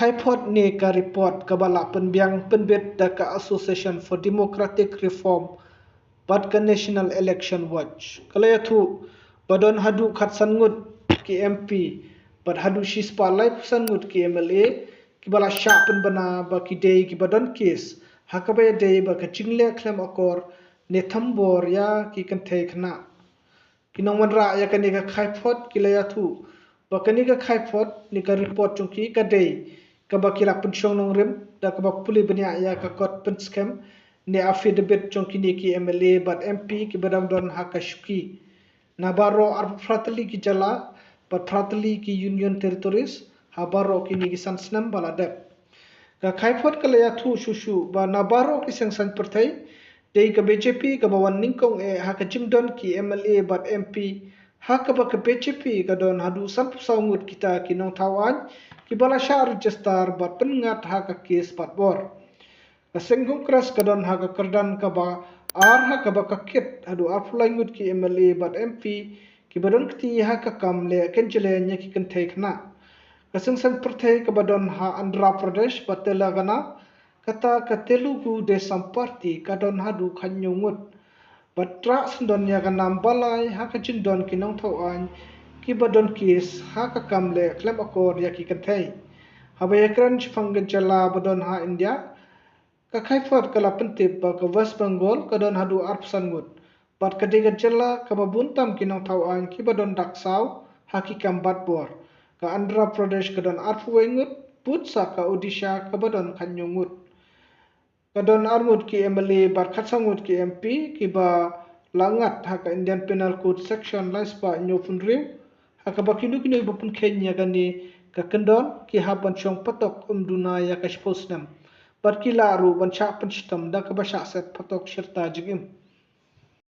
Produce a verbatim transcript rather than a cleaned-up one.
Khaipot ne ka report kaba la pynbiang pynbit da ka Association for Democratic Reform bad ka National Election Watch. Ka la ïathuh ba don haduh khatsan ngut ki M P bad haduh shispah laiphew san ngut ki M L A kiba la shah pynbna ba ki dei kiba don kes ha kaba ïadei bad ka jingleh khlem akor ne thombor ïa ki kynthei khynnah. Ki nongwanrah ïa kane ka khaipot ki la ïathuh ba kane ka khaipot ne ka report jong ki ka dei kaba ki la pynshong nongrim da kaba pule bniah ïa ka kot pynskhem ne affidavit jong kine ki M L A bad M P kiba dang don ha ka shuki na baroh arphew phra tylli ki jylla bad phra tylli ki Union Territories ha baroh kine ki san snem ba la dep. Ka khaipot ka la ïathuh shuh shuh ba na baroh ki seng saiñ pyrthei dei ka B J P kaba wan nyngkong eh ha ka jingdon ki M L A bad M P, ha kaba ka B J P ka don haduh sanphew saw ngut kita ki nongthaw aiñ kiba la shah register bad pynngat ha ka kes bad bor. Ka seng Congress ka don ha ka kyrdan kaba ar ha kaba ka kit haduh arphew lai ngut ki M L A bad M P kiba don kti ha ka kam leh kynjleh ïa ki kynthei khynnah. Ka seng saiñ pyrthei kaba don ha Andhra Pradesh bad Telangana, kata ka Telugu Desam Party ka don haduh khathynñiew ngut. Bad trah syndon ïa ka nam balai ha ka jingdon ki nongthaw aiñ kiba don kes ha ka kam leh khlem akor ïa ki kynthei. Haba ïakren shaphang ka jylla ba don ha India, ka khaipot ka la pyntip ba ka West Bengal ka don haduh arphew san ngut bad ka dei ka jylla kaba bun tam ki nongthaw aiñ kiba don dak saw ha ki kam bat bor. Ka Andhra Pradesh ka don arphew wei ngut, bud sa ka Odisha kaba don khathynñiew ngut. Ka don ar ngut ki M L A bad khatsaw ngut ki M P kiba la ngat ha ka Indian Penal Code Section laispah hynñiewphew hynriew, ha kaba kino kino ba pynkheiñ ïa kane ka kyndon ki hap ban shong patok ym duna ïa ka shiphew snem bad ki lah ruh ban shah pynshitom da kaba shah set patok shirta jingim.